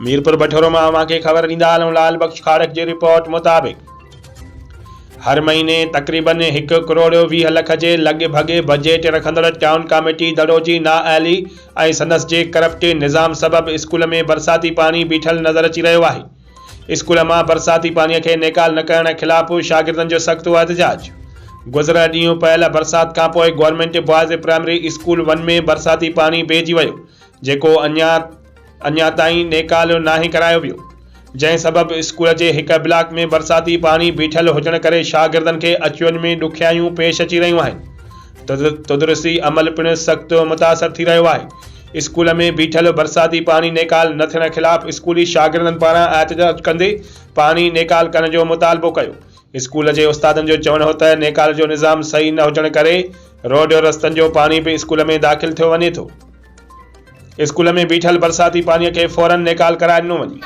ميرپور بٺورو مان اوهان کي خبر ڏيندا هلون لال بخش کاڙڪ جي رپورٽ مطابق هر مهيني تقريبن هڪ ڪروڙ 20 لک جي لڳ ڀڳ بجيٽ رکندڙ ٽائون ڪاميٽي دڙو جي نااهلي ۽ سندس جي ڪرپٽ نظام سبب اسڪول ۾ برساتي پاڻي بيٺل نظر اچي رهيو آهي. اسڪول مان برساتي پاڻي کي نيڪال نه ڪرڻ خلاف شاگردن جو سخت احتجاج. گذريل ڏينهن پيل برسات کانپوء گورنمينٽ بوائز پرائمري اسڪول 1 ۾ برساتي پاڻي بيهجي ويو جيڪو اڃا اڃا تائين نيڪال ناهي ڪرايو ويو جنهن سبب اسڪول جي هڪ بلاڪ ۾ برساتي پاڻي بيٺل هجڻ ڪري شاگردن کي اچ وڃ ۾ ڏکيائيون پيش اچي رهيون آهن. تدرسي عمل پڻ سخت متاثر ٿي رهيو آهي. اسڪول ۾ بيٺل برساتي پاڻي نيڪال نه ٿيڻ خلاف اسڪولي شاگردن پاران احتجاج ڪندي پاڻي نيڪال ڪرڻ جو مطالبو ڪيو. اسڪول جي استادن جو چوڻ هو ته نيڪال جو نظام صحيح نه هجڻ ڪري روڊ رستن جو پاڻي به اسڪول ۾ داخل ٿيو وڃي ٿو. اسڪول ۾ بيٺل برساتي پاڻي کي فورن نيڪال ڪرائي ڏنو وڃي.